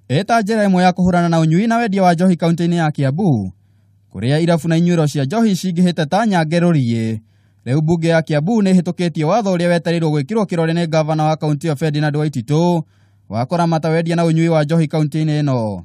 Ĩta njĩra ĩmwe ya kũhũrana na ũnyui na wendia wa njohi kaunti-inĩ ya Kiambu, kũrĩa irabu na inyuĩro cia njohi cingĩhĩte ta nyange rũriĩ. Rĩu mbunge ya Kiambu nĩ ĩhĩtũkĩtie watho ũrĩa wetereirwo gwĩkĩrwo kĩrore nĩ ngavana wa kaunti ĩyo Ferdinand Waititu wa kũramata wendia na ũnyui wa njohi kaunti-inĩ ĩno.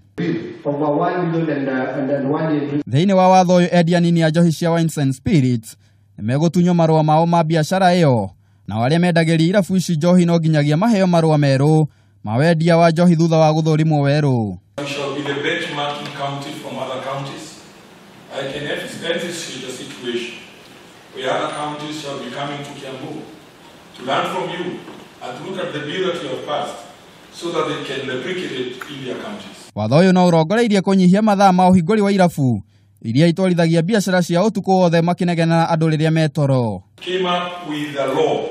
Over 1 million and 1 Thĩinĩ wa watho ũyũ, endia nini a njohi cia wines and spirits nĩmegũtunywo marũa mao ma biacara ĩyo, nao arĩa mendagĩria irabu ici njohi no nginyagia maheo marũa merũ ma wendia wa njohi thutha wa gũthũrimwo werũ. We shall be the benchmarking county from other counties. I can anticipate a situation where other counties shall be coming to Kiambu to learn from you and to look at the bill that you have passed so that they can replicate it in their counties. Watho ũyũ no ũrongoreirie kũnyihia mathaa ma ũhingũri wa irabu iria itwarithagia biacara cia ũtukũ wothe makĩnegena andũ rĩrĩa metoro. Came up with a law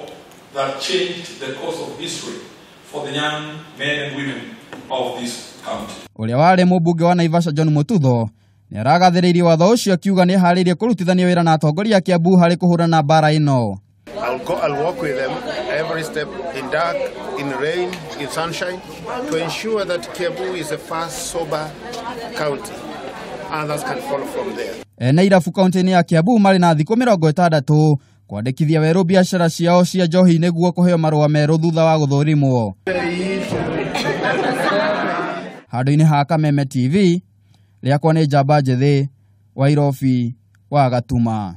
that changed the course of history for the young men and women of this county. Ũrĩa warĩ mũmbunge wa Naivasha John Mututho nĩ aragathĩrĩirie watho ũcio, akiuga nĩ eharĩirie kũrutithania wĩra na atongoria a Kiambu harĩ kũhũrana mbara ĩno. I'll walk with them every step in dark, in rain, in sunshine, to ensure that Kiambu is the first sober county. Others can follow from there. Ene irabu kaunti-inĩ ya Kiambu marĩ na thikũ 60 kwandĩkithia werũ biacara ciao cia njohi nĩguo kũheo marũa merũ thutha wa gũthũrimwo. Handũ-inĩ ha Kameme TV, rĩakwa nĩ Njamba Njĩthĩ wa Irobi wa Gatuma.